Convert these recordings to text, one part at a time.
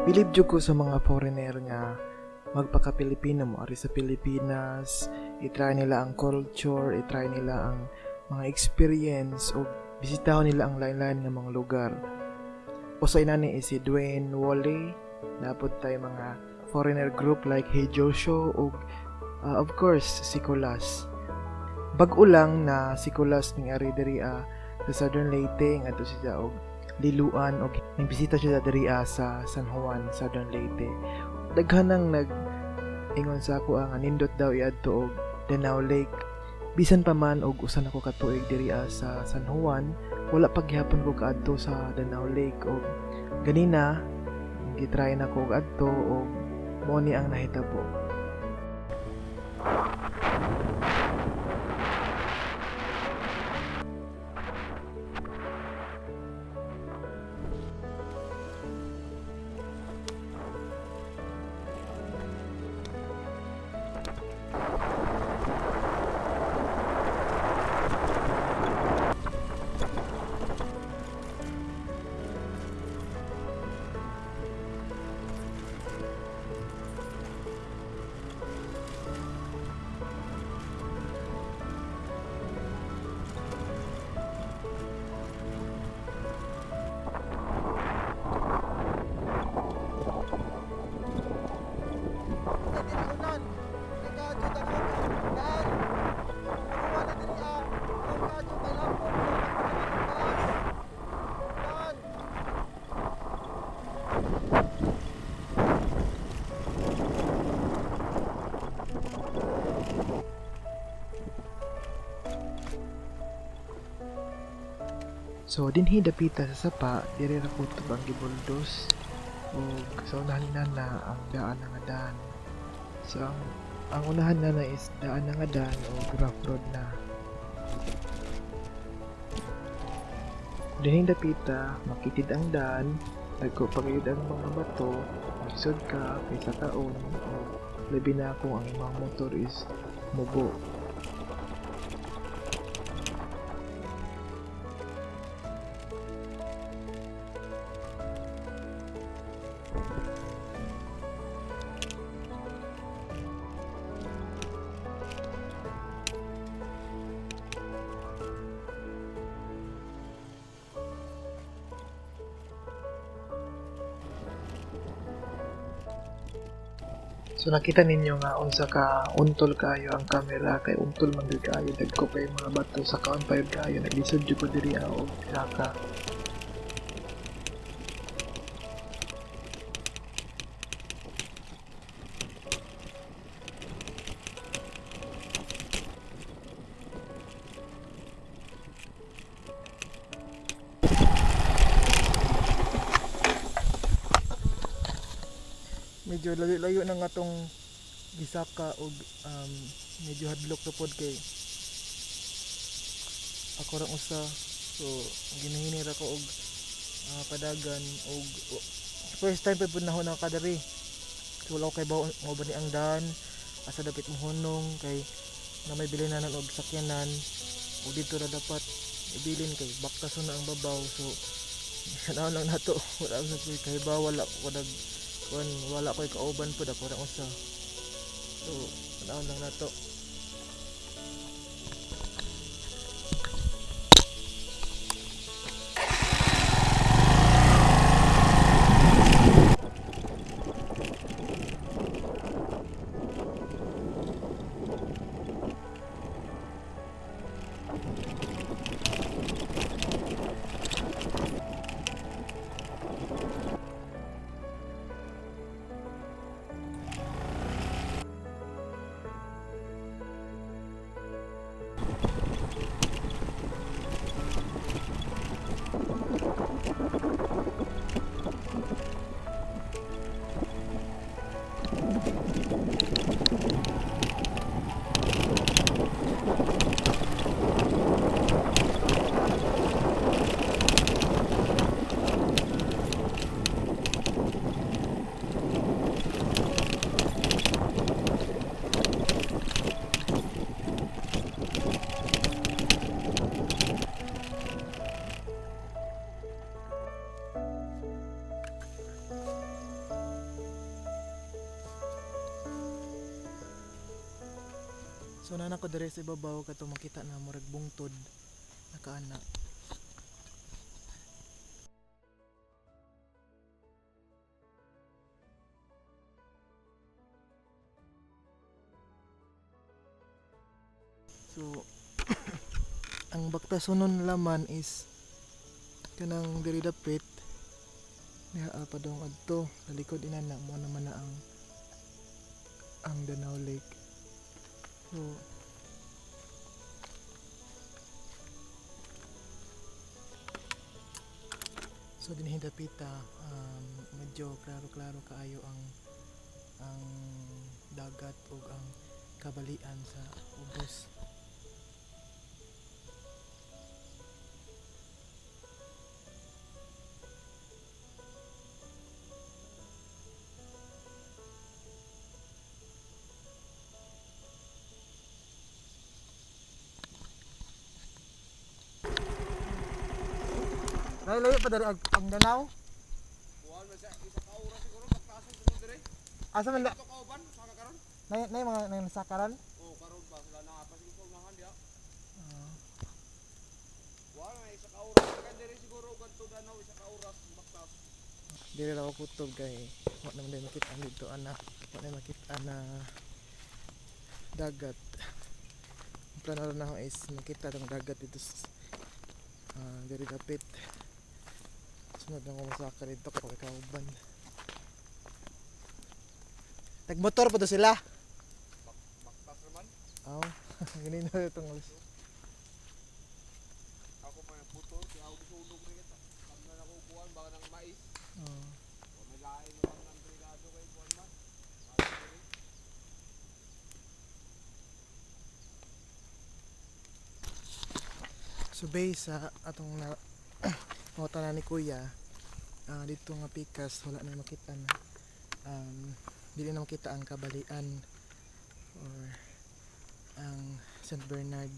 Bilib jud ko sa mga foreigner nga magpaka-Pilipino mo ari sa Pilipinas, i-try nila ang culture, i-try nila ang mga experience o bisitahon nila ang lain-lain nga mga lugar. Usa inani is si Dwayne Wally, napod tay mga foreigner group like Hey Joshua ug of course si Kulas. Bag-o lang na si Kulas ning ari diri sa Southern Leyte, ngadto siya og Liluan og nagbisita siya diri sa San Juan, Southern Leyte. Daghan nang nag ingon sa ako ang nindot daw iadto og Danao Lake. Bisan pa man og usa na ko ka tuig diri sa San Juan, wala pa gihapon ko kaadto sa Danao Lake og ganina gitry na ko og adto og mao ni ang nahitabo. So dinhi dapita sa sapa, diri ra kutob ang gibuldos ug sa unahan na ang daan nga daan. So ang unahan na is daan nga daan o rough road na. Dinhi dapita makitid ang daan, dagko pa gayud ang mga bato, lisod ka kaysa kaon o labi na kung ang imong motor is mubo. So nakita ninyo nga unsa ka untol kaayo ang kamera kay untol man gyud kaayo, dagko pa yung mga bato sa kaon pa gyud kaayo, naglisod jud ko diri og saka. Medyo layo-layo na nga tong gisaka og medyo hadlok na pod kay ako rang usa, so ginahinir ako og padagan og first time pa pud nako nakadiri, so wala ko kay bawo mo ba ni ang daan asa dapit mohunong kay na may bilinanan og sakyanan og dito ra dapat ibilin kay baktason na ang babaw, so sanaon lang nato. Wala sa kay ba wala ko nag kuan, wala ko'y kauban pod, ako rang usa, so sanaon lang nato. So nana ko diri sa ibabaw kato makita na murag bungtod nakaana. So ang Baktasonon laman is kanang diri dapit diha padong adto sa likod inana mo naman na ang Danao Lake. So dinhi dapita medyo klaro-klaro kaayo ang dagat ug ang kabalian sa ubos. Layo pa dari ang Danao. Kuan man sa isa ka oras siguro pagtasan sa dire. Asa man Ito kauban sa karon? nay mga nay nasakaran? Oh, karon pa sila na pa siguro unahan diha. Kuan man isa ka oras kan dire siguro kadto Danao isa ka oras baktas. Dili ra ako kutob kay wa naman day makita dito ana. Wa na makita na dagat. Ang plano ra nako is makita tong dagat dito sa diri dapit. Sunod na ko masaka dito kay kauban. Nagmotor pa to sila. Baktas naman. Aw, ganina itong alas. Ako pa yung putor, kaya ako sunog rin kita. Kami na ako kuan baka nang mais. Oh. O may lain na bang nang brigado kay kuan man. So based sa atong na pangutana ni Kuya, dito nga pikas wala na makita na dili na makita ang kabalian or ang St. Bernard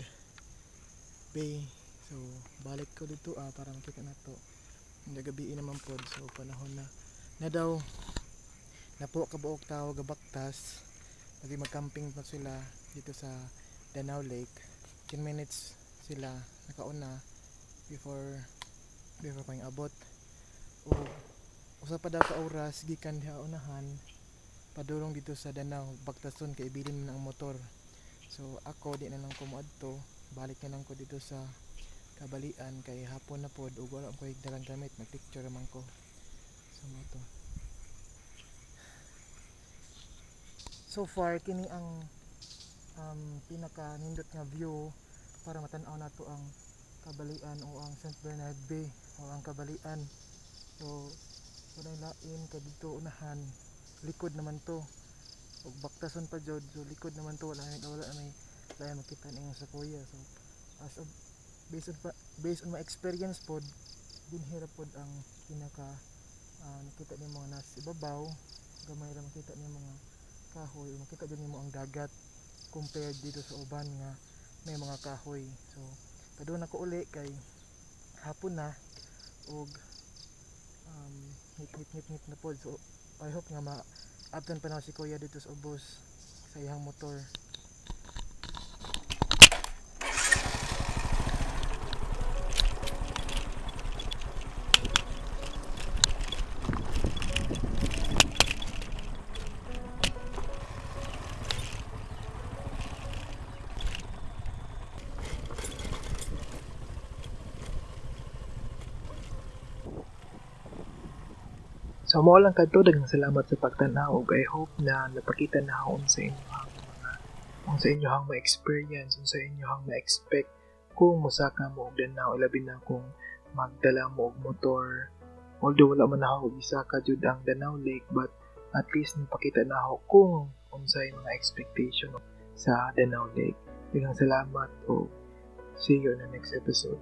Bay. So balik ko dito para makita na to. Hindi gabi naman pod, so panahon na na daw napo kabuok tao gabaktas. Lagi magcamping pa sila dito sa Danao Lake. 10 minutes sila nakauna before ko yung abot. O usa pa daw ka oras gikan diha unahan padulong dito sa Danao Baktason kay ibilin man ang motor. So ako di na lang ko moadto, balik na lang ko dito sa kabalian kay hapon na pod ug wala ko dalang gamit, mag-picture man ko. So mo to. So far kini ang pinaka nindot nga view para matan-aw nato ang kabalian o ang St. Bernard Bay o ang kabalian. So walay lain kay dito unahan, likod naman to ug baktason pa jud, so likod naman to, wala may lain makita ninyo sa kuya. So as of based on my experience pod, dinhi ra pod ang pinaka nakita nimo mga nasa ibabaw, gamay ra makita nimo mga kahoy, makita jud nimo ang dagat compared dito sa uban nga may mga kahoy. So padung ako uli kay hapon na og ngit na pod. So I hope nga ma-abtan pa na si Kuya dito sa ubos sa iyang motor. So mao lang kadto, daghang salamat sa pagtan-aw ug I hope na napakita na ako unsa inyohang mga unsa inyohang ma-experience, unsa inyohang ma-expect kung mosaka mo og Danao, ilabi na kung magdala mo og motor. Although wala man ako gisaka jud ang Danao Lake, but at least napakita na ako kung unsay mga expectation sa Danao Lake. Daghang salamat ug see you in the next episode.